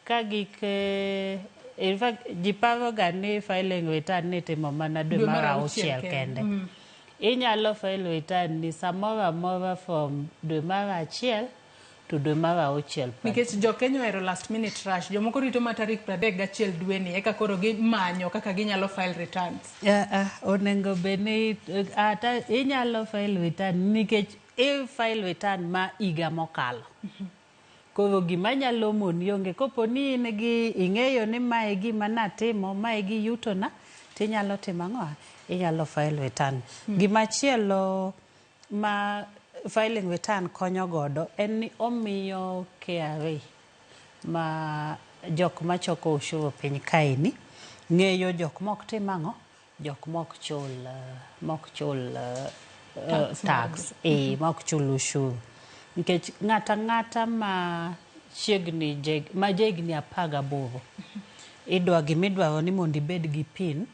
Ka gik in fact ji paro ga ni filing return ni itimo mana dwe mar auchiel kende. Inyalo file return ni samoro amora from dwe mar achiel to dwe mar auchiel. Nikech jo Kenya ohero last minute rush. Jomoko rito ma tarik 31 dweni eka koro gimanyo kaka ginyalo file returns. Onego bed ni ata inyalo file return nikech i file return ma higa mokalo. Koro gima nyalo moni onge. Kopo ni in gi ing'eyo ni mae e gima natimo, mae e gi yutona, tinyalo timo ang'o? Inyalo file return. Gimachielo ma filing return konyo godo en ni omiyo KRA ma jok machoko ushuru piny kaeni ng'eyo jok mok tim ang'o? Jok mok chul mok chul tax, mok chul ushuru. Nikech ng'ata ng'ata ma chiegni ma jahigni 18 idwa gimidwaro ni mondo ibed gi PIN.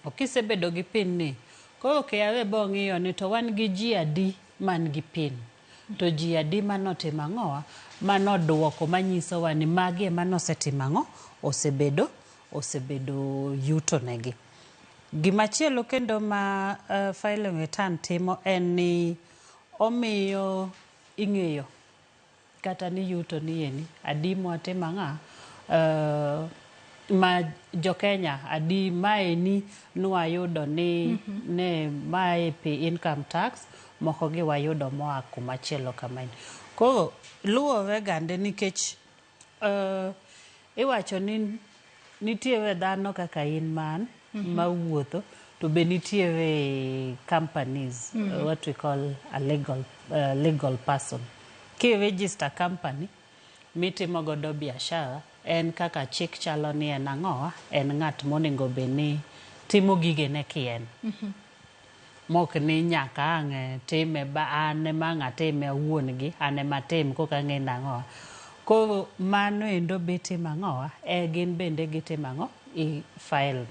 To kisebedo gi PIN ni, koro KRA bo ng'iyo ni to wan gi ji adi man gi PIN. To ji adi manotimo ang'owa, manoduoko manyisowa ni magi ema nosetimo ang'o, osebedo yuto negi. Gimachielo kendo ma filing return timo en ni omiyo ing'eyo kata ni yuto ni eni adi mwatimo ang'a ma jo Kenya adi maeni nwayudo ni ne mae pi income tax moko gi wayudo moa kumachielo kamaeni. Koro luwore gande nikech iwacho ni nitiere dhano kaka in man mawuotho to be nitiere companies, what we call a legal person. Ki register company mitimo godo biashara en kaka chik chalo ni en ang'owa en ng'at monego bed ni timo gigene kien. Mok ni nyaka ang' time ba an ema ang' atime awuon gi an ema atim koka ang'e nang'owa. Koro mano endo be itimo ang'owa e gin bende gitimo ang'o i file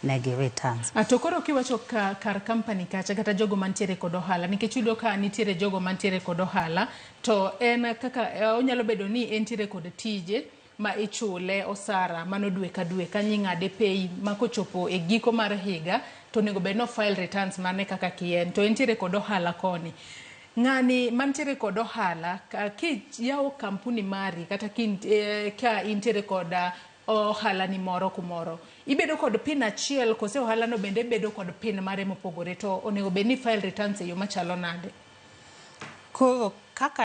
negi returns. To koro kiwacho ka, kar company kacha kata jogo mantiere kod ohala nikech iyudo ka nitiere jogo mantiere kod ohala to en kaka onyalo bedo ni entiere kod tije ma ichule osara mano dwe ka dwe kanyo ing'ade pay ma kochopo e giko mar higa to onego bed ni file returns mane kaka kien to entiere kod ohala koni. Ng'ani mantiere kod ohala kiyawo kampuni mari kata ka intiere kod ohala ni moro kumoro ibedo kod PIN achiel kose ohala no bende bedo kod PIN mare mopogore to onego bed ni file returns e yo machalo nade? Koro kaka